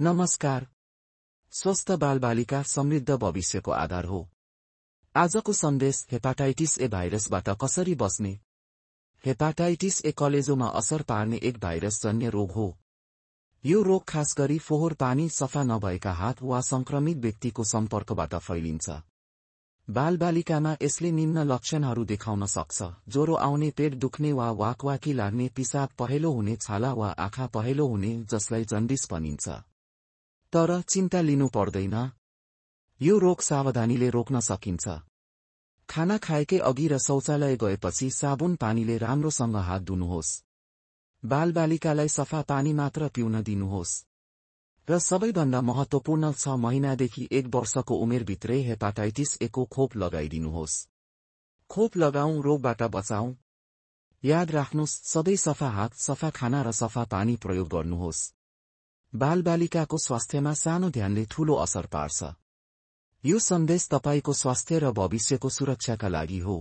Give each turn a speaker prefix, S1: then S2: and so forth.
S1: नमस्कार। स्वस्थ बालबालिका समृद्ध भविष्यको आधार हो। आजको सन्देश हेपाटाइटिस ए भाइरसबाट कसरी बच्ने। हेपाटाइटिस ए कलेजोमा असर पार्ने एक भाइरसजन्य रोग हो। यो रोग खास गरी फोहोर पानी, सफा नभएका हात वा संक्रमित व्यक्तिको सम्पर्कबाट फैलिन्छ। बालबालिकामा यसले निम्न लक्षणहरू देखाउन सक्छ: ज्वरो आउने, पेट दुख्ने वा वाकवाकी लाग्ने, पिसाब पहेँलो हुने, छाला वा आँखा पहेँलो हुने जसलाई जन्डिस भनिन्छ। तर चिन्ता लिनु पर्दैन, यो रोग सावधानीले रोक्न सकिन्छ। खाना खाएकै अघि र शौचालय गएपछि साबुन पानीले राम्रोसँग हात धुनुहोस्। बालबालिकालाई सफा पानी मात्र पिउन दिनुहोस्। र सबैभन्दा महत्त्वपूर्ण 6 महिनादेखि 1 वर्षको उमेरभित्रै हेपाटाइटिस ए को खोप लगाइदिनुहोस्। खोप लगाऊं, रोगबाट बचाऊं। याद राख्नुस्, सधैँ सफा हात, सफा खाना र सफा पानी प्रयोग गर्नुहोस्। बालबालिकाको स्वास्थ्यमा सानो ध्यानले ठूलो असर पार्छ। यो सन्देश तपाईको स्वास्थ्य र भविष्यको सुरक्षाका लागि हो।